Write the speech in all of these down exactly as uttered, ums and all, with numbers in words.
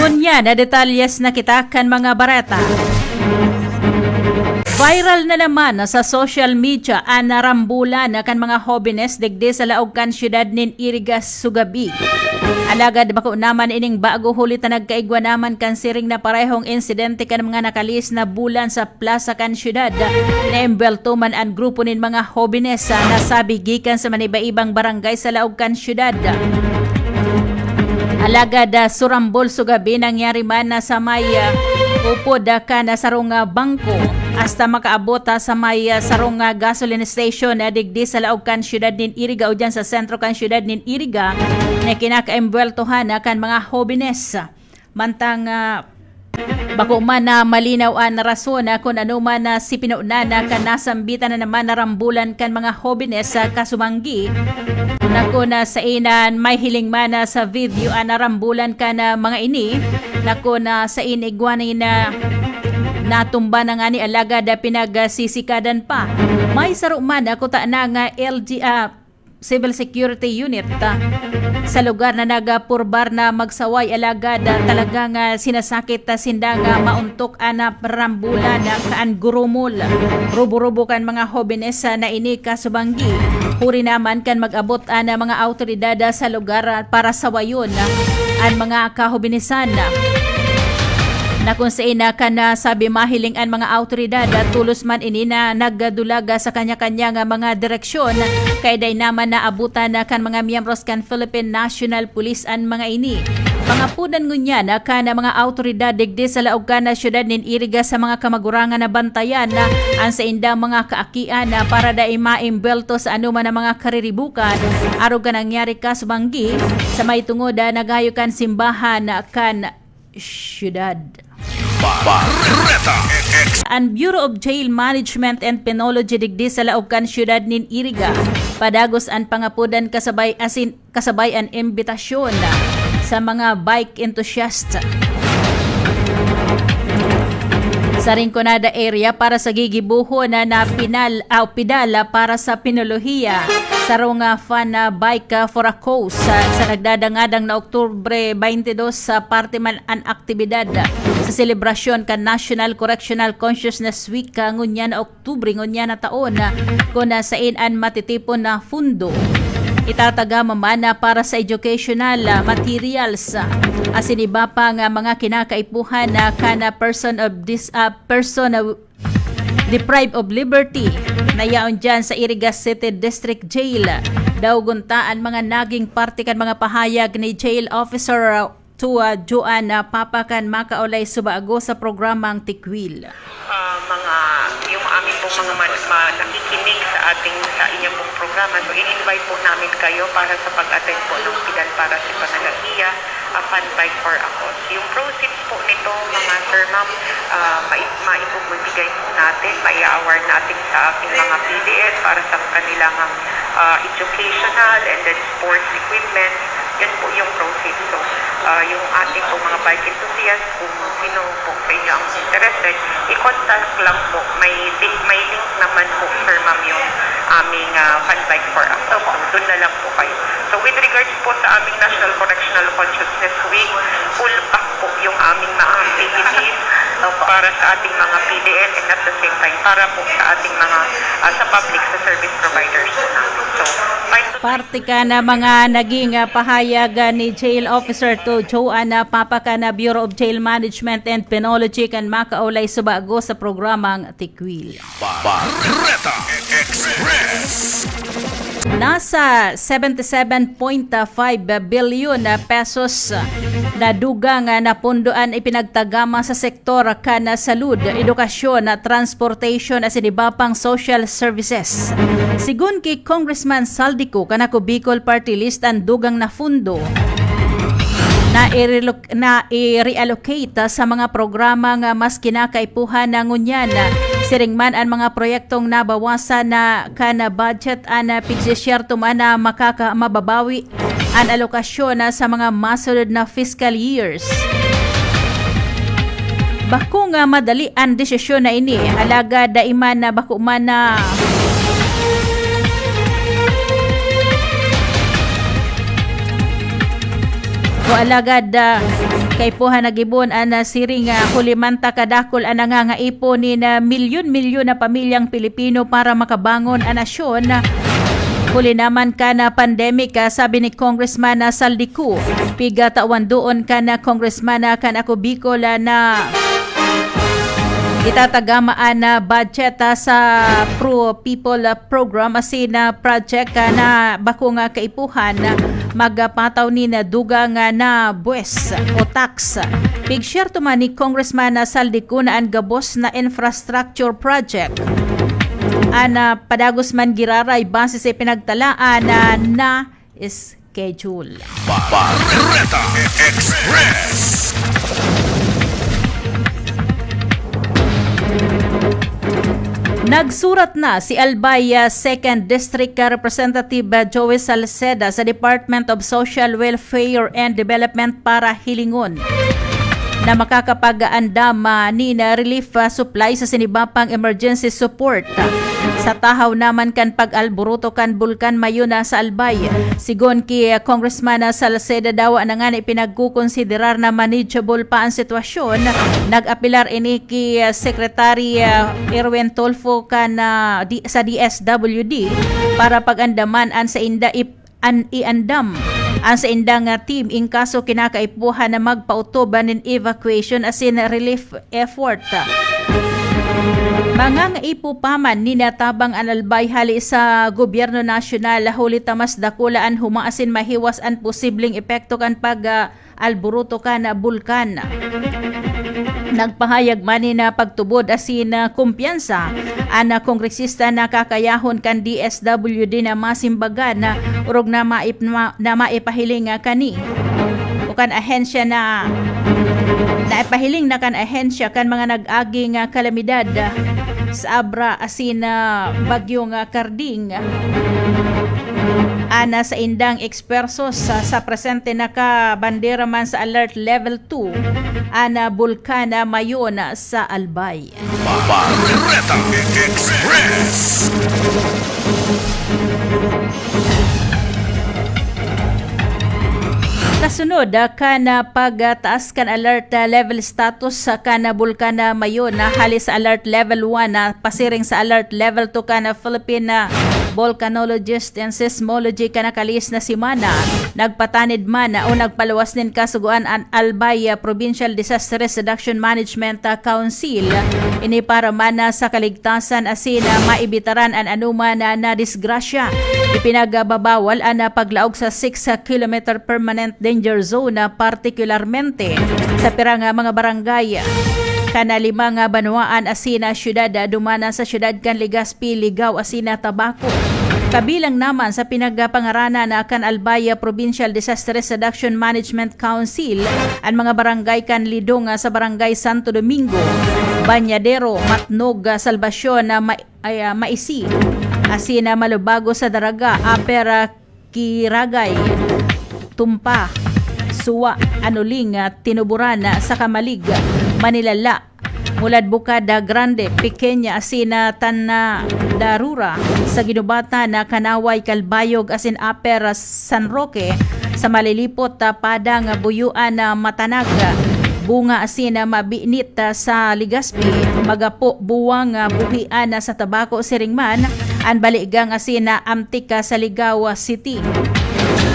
Unya na detalyes na kita kan mga bareta. Viral na naman sa social media an narambulan kan mga hobenes digdi sa laog kan siyudad nin Iriga, Sugabi. Alagad bako naman ining bago huli ta nagkaigwa naman kan siring na parehong insidente kan mga nakalihis na bulan sa plaza kan siyudad. Naembwelto man an grupo nin mga hobenes na nasabi gikan sa maniba-ibang barangay sa laog kan siyudad. Alagad, ah, surambol Sugabi nangyari man na sa may, ah, upod, ah, kan, ah, sarong, ah, bangko hasta makaabot, ah, sa may, ah, sarong, ah, gasoline station na digdi sa laog kan siyudad nin Iriga o dyan sa sentro kan siyudad nin Iriga na kinakaembweltohan, ah, kan mga hobenes. Mantang, ah, bako man na malinaw an rason, ah, kun ano man na si pinonan na kan nasambitan na naman narambulan kan mga hobenes sa kasumanggi, na kun, ah, sainan may hiling man na sa video an narambulan kan, ah, mga ini, na kun, ah, sain igwa na natumba na ngani alagad, ah, pinagsisikadan pa. May saro man, ah, kuta na nga L G, ah, Civil Security Unit, ah, sa lugar na nagapurbar na magsaway alagad, ah, talagang, ah, sinasakit, ah, sinda nga mauntok an, ah, rambulan, ah, kaan gurumol. Rubo-rubo kan mga hobenes, ah, na ini kasubanggi. Huri naman kan mag-abot an, ah, mga awtoridad, ah, sa lugar, ah, para sawayon, ah, an mga kahobenisan, ah, na kun sain na kan, ah, sabi mahiling an mga awtoridad, ah, tolos man ini na nagdulag, ah, sa kanya-kanya nga mga direksyon, kay dai naman naabutan na kan mga miyembros kan Philippine National Police an mga ini. Pangapodan ngunyan na kan mga awtoridad digdi sa laog kan na siyudad nin Iriga sa mga kamagurangan na bantayan na an saindang mga kaakian na para dai maimbwelto sa anoman na mga kariribukan arog kan nangyari kasubanggi sa may tungod, ah, nagayo kan simbahan kan siyudad. Bareta X. An Bureau of Jail Management and Penology digdi sa laog kan siyudad nin Iriga padagos an pangapodan kasabay asin, kasabay an imbitasyon sa mga bike enthusiast sa Rinconada area para sa gigibohon na, na pinal, ah, pedal para sa pinolohiya, sarong, ah, fun, ah, bike, ah, for a cause, ah, sa nagdadangadang na Oktubre twenty-two, sa parte man an aktibidad, ah, sa selebrasyon kan National Correctional Consciousness Week, ah, ngunyan na Oktubre ngunyan na taon, ah, kun, ah, sain an matitipon na fundo itatagama man, ah, para sa educational, ah, materials, ah, asin iba pa nga mga kinakaipuhan na kan, ah, person of dis-, ah, person, ah, deprived of liberty na yaon dyan sa Iriga City District Jail. Daogon ta an mga naging parte kan mga pahayag ni Jail Officer, ah, to, ah, Joan, ah, Papa kan makaulay subago sa programang Tikwil. Ah, mga, yung aming pong mga man-, ma-, nakikinig sa ating, sa inyo pong programa. So, in-invite po namin kayo para sa pag-attend po ng Pidan para sa Panalagiya, ah, Fun Bike for a Cause. Yung proceeds po nito, mga sir, ma'am, ah, mai-, maibubulbigay po natin, mai-award natin sa ating mga P D N para sa kanilang, ah, educational and then sports equipment. Yun po yung proceeds. So, ah, yung ating po mga bike enthusiast, kung sino po sa inyo ang interested, i-contact lang po. May di-, may link naman po, sir, ma'am, yung aming, ah, Fun Bike for a Cause. So, doon na lang po kayo. So, with regards po sa aming National Correctional Consciousness Week, full pack po yung aming mga activities, no, para sa ating mga P D N and at the same time para po sa ating mga, ah, sa public, sa service providers po namin. So, fine. Parte ka na mga naging, ah, pahayag, ah, ni Jail Officer to Joanna Papa kan Bureau of Jail Management and Penology kan makaulay subago sa programang Tikwil. Bareta Express. Nasa seventy-seven point five bilyon pesos na dugang na pondo an ipinagtagama sa sektor kan salud, edukasyon, transportation asin iba pang social services. Sigun ki Congressman Saldico kan Ako Bicol Party List, an dugang na pondo na irelok-, na i-reallocate sa mga programa nga mas kinakaipuhan na ngunyan. Siring man an mga proyektong nabawasan na kan budget, an pigsisyerto man na makaka-, mababawi an alokasyon na sa mga masunod na fiscal years. Bako nga madali an desisyon na ini, alagad dai man na bako man na o alagad, ah, Kaipuhan nagibon an, ah, siring, ah, huli man ta kadakul an nangangaipo nin, ah, milyon-milyon na pamilyang Pilipino para makabangon an nasyon. Huli naman kan, ah, pandemic, ah, sabi ni Congressman, ah, Saldico, piga tawan doon kan, ah, Congressman, ah, kan Ako Bicol, ah, na itatagama an, ah, budget, ah, sa Pro People, ah, Program asin, ah, project, ah, na bakong, ah, kaipuhan, ah, magpataw nin, ah, dugang, ah, na buwes o tax. Pigsyerto man ni Congressman, ah, Saldico na an gabos na infrastructure project an, ah, padagos man giraray base sa ipinagtalaan, ah, na schedule. Bareta Express. Nagsurat na si Albay, ah, Second District, ah, Representative, ah, Joey Salceda sa Department of Social Welfare and Development para hilingon na makakapag-andam, ah, nin, ah, relief, ah, supply sa sinibapang emergency support, ah, sa tahaw naman kan pag-alboroto kan Bulkan Mayon na sa Albay. Sigon ki, ah, Congressman, ah, Salceda, dawa na ngani pinagkukonsiderar na manageable pa an sitwasyon. Nag-apelar ini ki, ah, Secretary, ah, Erwin Tulfo kan, ah, di, sa D S W D para pag-andaman an sainda ip-, an iandam an saindang, ah, team in kaso kinakaipuhan na magpautob nin evacuation asin relief effort. Mangangaipo pa man nin tabang an Albay hali sa gobyerno nasyonal, huli ta mas dakula an huma asin mahiwas an posibleng epekto kan pag, ah, alboroto kan bulkan. Nagpahayag man nin pagtubod asin, ah, kumpiyansa an, ah, kongresista na kakayahon kan D S W D na masimbagan, ah, orog na maip-, ma-, na maipahiling, ah, kani o kan ahensya na, na ipahiling na kan ahensya kan mga nag-aging, ah, kalamidad, ah, sa Abra asin, ah, Bagyong, ah, Karding, ah, an, ah, saindang ekspertos sa, sa presente nakabandera man sa Alert Level two an, ah, Bulkan, ah, Mayon, ah, sa Albay. Bareta Express. Kasunod, ah, kan, ah, pagtaas kan alert, ah, level status, ah, kan, ah, Bulkan, ah, Mayon, ah, hali sa alert level one, ah, pasiring sa alert level two kan, ah, Philippine, ah, Volcanologist and Seismology kan nakalihis na semana, nagpatanid man, ah, o nagpaluwas nin kasugoan an Albay, ah, Provincial Disaster Risk Reduction Management, ah, Council. Ini para man, ah, sa kaligtasan asin, ah, maibitaran an anoman na, na disgrasya. Ipinagbabawal an, ah, paglaog sa six kilometer permanent danger zone, ah, partikularmente sa pira nga mga barangay kan, ah, lima nga banwaan asin, ah, syudad, ah, duman na sa syudad kan Legazpi, Ligao asin, ah, Tabaco. Kabilang naman sa pinagpangaranan, ah, kan Albay, ah, Provincial Disaster Risk Reduction Management Council, an mga barangay kan Lidong, ah, sa Barangay Santo Domingo, Bañadero, Matnog, ah, Salvacion, ah, Ma-, ay, ah, Maisi, asin, ah, Malubago sa Daraga, Upper, ah, Quiragay, Tumpa, Suwa, Anoling, ah, Tinuburan, ah, sa Camalig, Manilala, Mulad Bukada Grande, Pequeña, asin, ah, Tanadarura, sa Ginubatan, ah, Canaway, Calbayog, asin Upper, ah, San Roque, sa Malilipot, ah, Padang, ah, Buyuan, ah, Matanag, ah, Bunga, asin, ah, Mabinit, ah, sa Legazpi, Magapo, Buwang, ah, Buhian, ah, sa Tabaco, siring man an Baligang, asin, ah, Amtik, ah, sa Ligao, ah, City.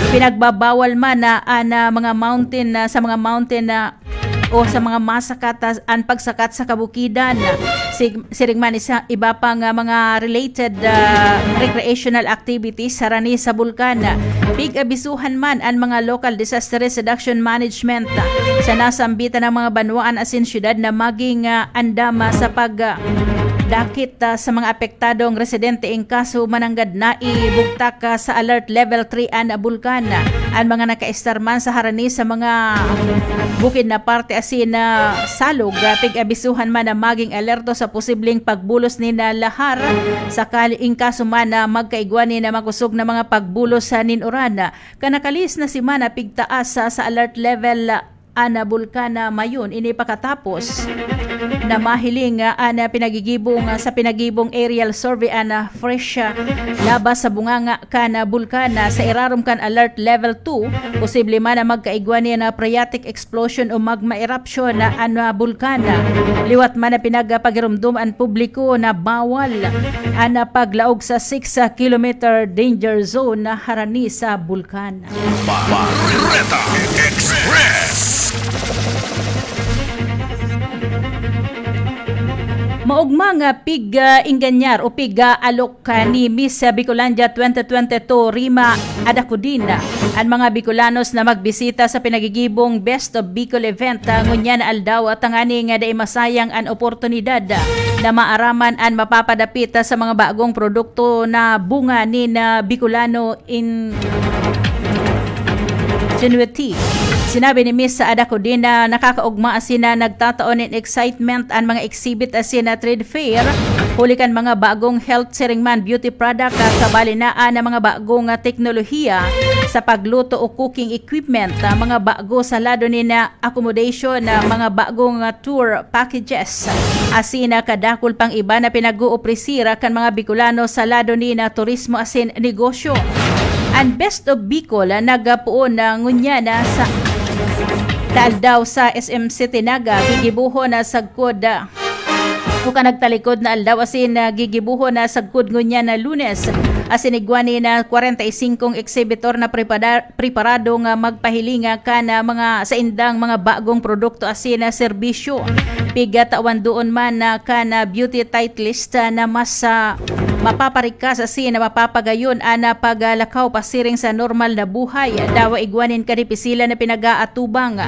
Pinagbabawal man na an, ah, mga mountain, ah, sa mga mountain na o sa mga masakat, ah, an pagsakat sa kabukidan. Sig-, siring man isa, iba pang, ah, mga related, ah, recreational activities harani sa bulkan. Pig-abisuhan man an mga local disaster risk reduction management, ah, sa nasambitan ng mga banwaan asin syudad na maging, ah, andam, ah, sa pag, ah, dakit, ah, sa mga apektadong residente in kaso mananggad na ibugtak, ah, sa Alert Level three an bulkan. An mga nakaestar man sa harani sa mga bukid na parte asin na salog, ah, pig-abisuhan man na maging alerto sa posibleng pagbulos nin, ah, lahar sakali in kaso man na magkaigwa nin, ah, makosog na mga pagbulos, ah, nin uran. Kan nakalihis na semana, pigtaas sa, sa alert level, ah, an bulkan na mayon ini pakatapos na mahiling, ah, an pinagigibong, ah, sa pinagibong aerial survey an, ah, fresh, ah, labas sa bunganga kan, ah, bulkan na sa irarom kan Alert Level two, posible man na magkaigwa nin, ah, phreatic explosion o magma eruption na an, ah, bulkan. Liwat man na pinagpagiromdom an publiko na bawal an, ah, paglaog sa six kilometer danger zone na harani sa bulkan. Bareta Express. Maogma nga pig-, ah, inganyar o pig-, ah, alok ka ni Miss Bicolandia twenty twenty-two, Rima Adacudin, an mga Bicolanos na magbisita sa pinagigibong Best of Bicol event, ah, ngunyan na aldaw, tanganing dai masayang an oportunidad, ah, na maaraman an mapapadapit, ah, sa mga bagong produkto na bunga nin, ah, Bicolano in Genuity. Sinabi ni Miss Adacudin na nakakaogma asin na nagtatao nin excitement an mga exhibit asin na trade fair, huli kan mga bagong health siring man beauty product, ah, kabali na an mga bagong, ah, teknolohiya sa pagluto o cooking equipment, ah, mga bago sa lado nin, ah, accommodation, ah, mga bagong, ah, tour packages, asin na kadakul pang iba na pinag-oopresir kan mga Bicolano sa lado nin, ah, turismo asin negosyo. An Best of Bicol, ah, nagpoon na ngunyan na sa aldaw sa S M City Naga, gigibohon na sagkod, ah, o ka nagtalikod na aldaw asin, ah, gigibohon na sagkod ngunyan na Lunes. Asin igwa nin kwarenta y singkong exhibitor na prepada-, preparado nga magpahiling kan, ah, mga saindang mga bagong produkto asin, ah, serbisyo. Pigatawan doon man na kan, ah, beauty stylist, ah, na mas, ah, mapaparikas asin na mapapagayon an, ah, paglakaw pasiring sa normal na buhay. Dawa igwa nin kadipisilan na pinag-aatubang.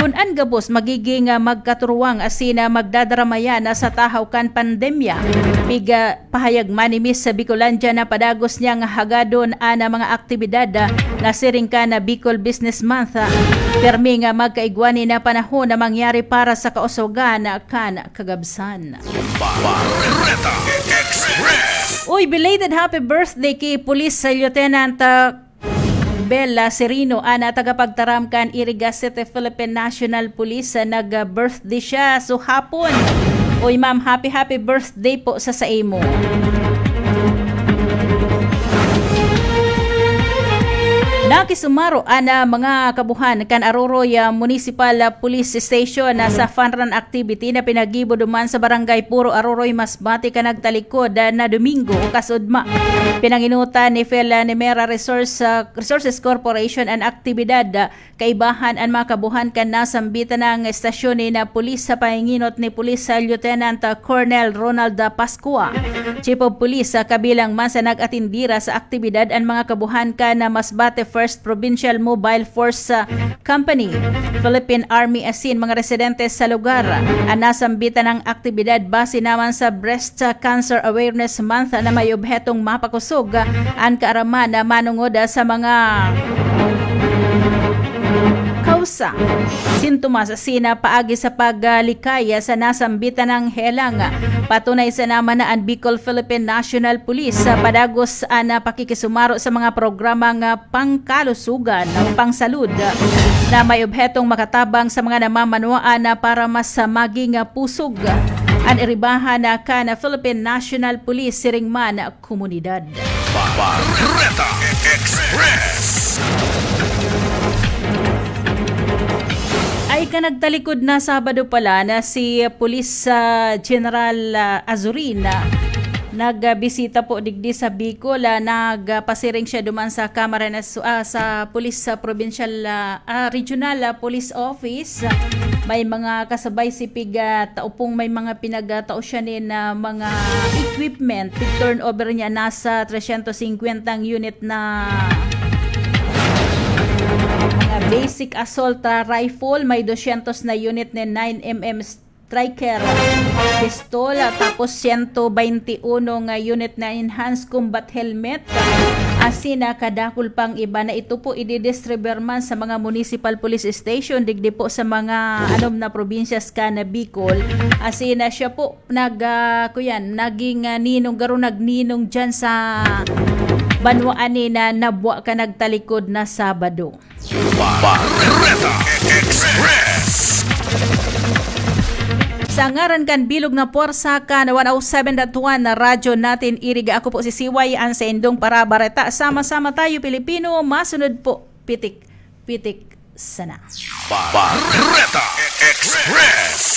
Kun an gabos magiging, ah, magkaturuwang asin, ah, magdadaramayan na sa tahaw kan pandemya. Piga-, pahayag man ni Miss Bicolandia na padagos niyang hagadon an, ah, mga aktibidad, ah, na siring kan, ah, Bicol Business Month, ah, pirmi nga magkaigwa nin, ah, panahon na mangyari para sa kaosogan, ah, kan kagabsan. Bareta Express. Uy, belated happy birthday ki Police Lieutenant, ah, Bella Sereno, an, ah, tagapagtaram kan Iriga City Philippine National Police, ah, nag-birthday siya. So, hapon. Uy, ma'am, happy, happy birthday po sa saimo. Nakisumaro an, ah, mga kabuhan kan Aroroy, ah, Municipal, ah, Police Station, ah, sa fun run activity na pinagibo duman sa Barangay Puro Aroroy, Masbate, kan nagtalikod, ah, na Domingo o kasudma. Pinanginutan ni Phil, ah, Nimera Resource, ah, Resources Corporation an aktibidad, ah, kaibahan an mga kabuhan kan nasambitan na estasyon nin pulis sa panginginot ni Police Lieutenant, ah, Colonel Ronald, ah, Pascua, Chief of Police, ah, kabilang man sa nag-atindira sa aktibidad an mga kabuhan kan, ah, Masbate First Provincial Mobile Force, ah, Company, Philippine Army asin mga residente sa lugar. An nasambitan na aktibidad base naman sa Breast Cancer Awareness Month na may obhetong mapakosog an kaaraman na manongod sa mga kausa, sintomas asin paagi sa paglikay sa nasambitan na helang. Patunay sana man na an Bicol Philippine National Police, ah, padagos an, ah, pakikisumaro sa mga programang, ah, pangkalusugan o pangsalud, ah, na may obhetong makatabang sa mga namamanwaan na para mas, ah, maging, ah, pusog, ah, an iribahan na kan Philippine National Police siring man komunidad. Bareta Express. Ay ka nagtalikod na Sabado pala na si Police, ah, General, ah, Azurin, ah, nagbisita po digdi sa Bicol, ah, nagpasiring siya duman sa Kamara na su-, ah, sa Police, sa Provincial, ah, ah, Regional, ah, Police Office. May mga kasabay si Piga Taupong, may mga pinagtao siya nin, ah, mga equipment. Pig-turnover niya nasa tresyentos singkwenta ang unit na mga basic assault, ah, rifle, may dosyentos na unit na nine M M striker pistol, ah, tapos siyento baynte uno nga unit na enhanced combat helmet, asin na kadakul pang iba na ito po ididistribuer man sa mga municipal police station digdi po sa mga anom na probinsyas kan Bicol. Asin na siya po nag, ah, kuyan, naging, ah, ninong, garo nagninong dyan sa banwaan ni na nabwa ka nagtalikod na Sabado. Bareta Express. Tangaran kan bilog na pwersa kan one oh seven dot one na Radyo Natin Iriga. Ako po si Siway, an saindong parabareta. Sama-sama tayo, Pilipino. Masunod po, Pitik, Pitik sana. Bareta Express.